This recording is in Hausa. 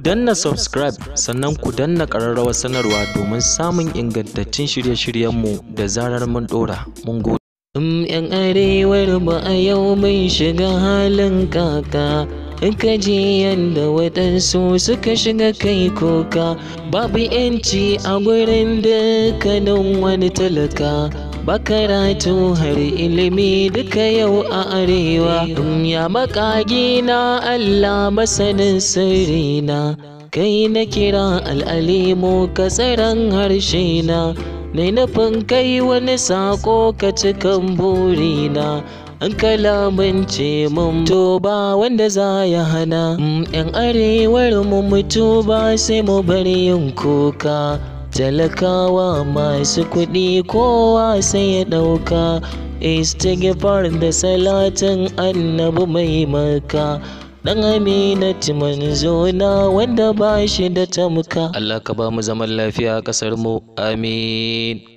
Ku danna subscribe, sannan ku danna ƙararrawar sanarwa domin samun ingantattun shirye-shiryenmu da zarar mun ɗora. Mun gode. ‘Yan arewar mu a yau mun shiga halin kaka. In ka ji yadda waɗansu suka shiga kai kuka, babu ‘yanci a gurin dukkanin wani talaka. Ba karatu har ilimi duka yau a arewa. Ya makagi na Allah, masanin sirrina, kai na kira al'alimu, ka tsaron harshe na. Nai nufin kai wani sako, ka cikan burina. In kalamin ce mun, to ba wanda za ya hana. Yan arewar mu mutu ba, sai mu bari yin kuka. Talakawa, masu kuɗi, kowa sai ya ɗauka. Istighfar da salatin Annabi mai maka. Dan Aminatu, manzo na wanda ba shi da tamka. Allah ka ba mu zaman lafiya a ƙasar mu. Amin.